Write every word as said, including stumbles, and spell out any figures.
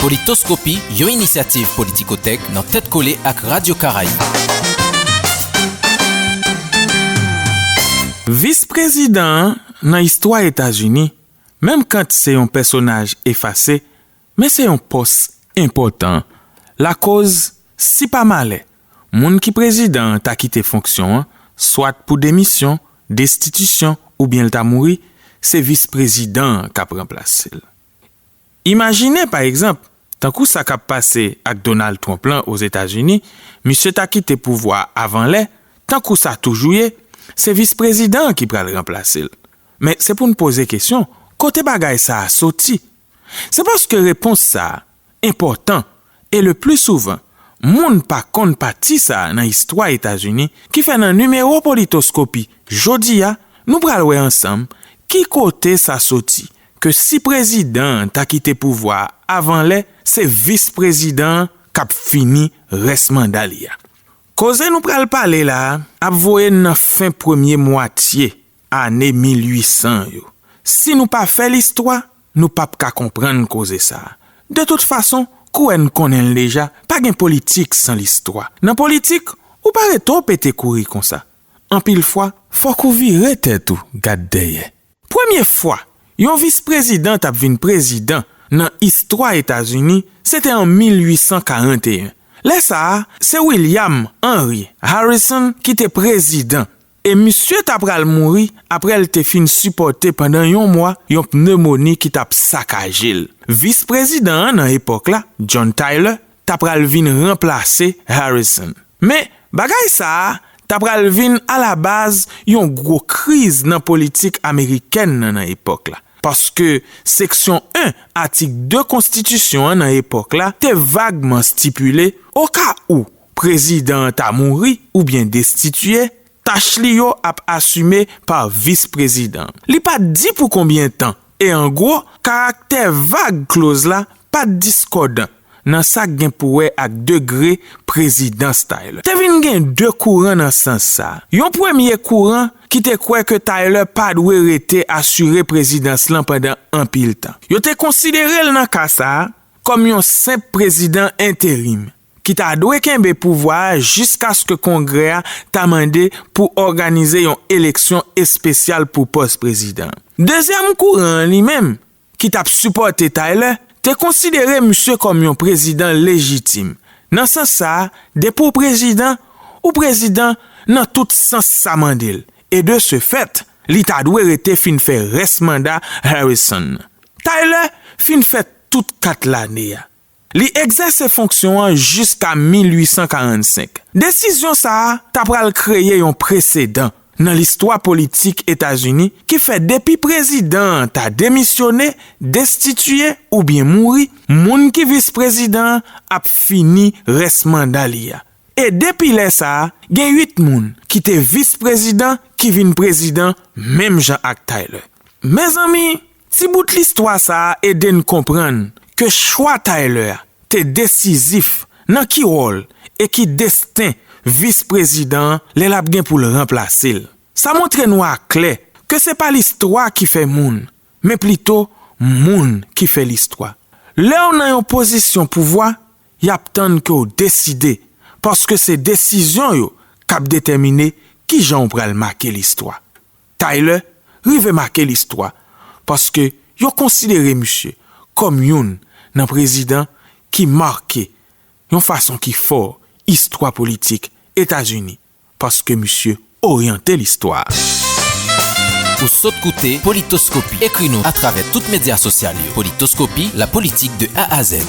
Politoskopi, yon inisyativ Politikotèk nan tèt kole ak Radyo Karayib. Vis prezidan an nan istwa Etazini, menm kan se yon pèsonaj efase, men se yon pòs enpòtan. Lakoz, si pa malè, moun ki prezidan an ta kite fonksyon an, swat pou demisyon, destitisyon oubyen l ta mouri, se vis prezidan an k ap ranplase l. Imajine, pa egzanp, tankou sa k ap pase ak Donald Trump lan Ozetazini, misye ta kite pouvwa a avan lè, tankou sa toujou ye, se vis prezidan an ki pral ranplase l. Men se pou n poze kesyon, kote bagay sa a soti? Se paske repons sa a enpòtan, e le pli souvan, moun pa konn pati sa a nan istwa Etazini, ki fè nan nimewo Politoskopi jodi a, nou pral wè ansanm ki kote sa soti, ke si prezidan an ta kite pouvwa a avan lè, se vis prezidan an k ap fini rès manda li a. Koze nou pral pale la a ap voye n nan fen premye mwatye ane mil uit san yo. Si nou pa fè listwa, nou p ap ka konprann koze sa a. De tout fason, kouwè n konnen l deja, pa gen politik san listwa. Nan politik, ou pa rete w pete kouri konsa. Anpil fwa, fòk ou vire tèt ou gad dèyè. Premye fwa yon vis prezidan t ap vin prezidan nan istwa Etazini, se te an mil uit san karanteyen. Lè sa a, se William Henry Harrison ki te prezidan, e misye ta pral mouri apre l te fin sipòte pandan yon mwa yon pnemoni ki t ap sakaje l. Vis prezidan an nan epòk la, John Tyler, ta pral vin ranplase Harrison. Men, bagay sa a ta pral vin alabaz yon gwo kriz nan politik amerikèn nan nan epòk la, paske seksyon en atik de konstitisyon an nan epòk la te vagman stipile, oka ou prezidan an ta mouri oubyen destitiye, tach li yo ap asime pa vis prezidan. Li pa t di pou konbyen tan, e an gwo, karaktè vag kloz la pa t diskòdan nan sa k gen pou wè ak degre prezidans Tyler. Te vin gen de kouran nan sans sa a. Yon premye kouran ki te kwè ke Tyler pa dwe rete asire prezidans lan pandan anpil tan. Yo te konsidere l nan ka sa a kòm yon senp prezidan enterim ki ta dwe kenbe pouvwa a jiskaske Kongrè a ta mande pou òganize yon eleksyon espesyal pou pòs prezidan. Dezyèm kouran an li menm, ki t ap sipòte Tyler, te konsidere misye kòm yon prezidan lejitim. Nan sans sa a, depi w prezidan, ou prezidan nan tout sans sa mande l. E de ce fait, li ta dwe rete fin fè rès manda Harrison nan. Tyler fin fè tout kat lane a. Li egzèse fonksyon an jiska mil uit san karannsenk. Desizyon sa a ta pral kreye yon presedan nan listwa politik Etazini ki fè depi prezidan an ta demisyone, destitiye oubyen mouri, moun ki vis prezidan an ap fini rès manda li a. E depi lè sa a, gen uit moun ki te vis prezidan ki vin prezidan menm jan ak Tyler. Mezanmi, ti bout listwa sa a ede n konprann ke chwa Tyler a te desizif nan ki wòl e ki desten vis prezidan an lè l ap gen pou l ranplase l. Sa montre nou aklè ke se pa listwa ki fè moun, men plito moun ki fè listwa. Lè w nan yon pozisyon pouvwa, y ap tann ke w deside, paske se desizyon yo k ap detèmine kijan w pral make listwa. Tyler rive make listwa, paske yo konsidere misye kòm youn nan prezidan ki make yon fason ki fò istwa politik Etazini, paske misye oryante listwa. Ou sot koute Politoskopi. Ekri nou atravè tout medya sosyal yo. Politoskopi, la politique de A à Z.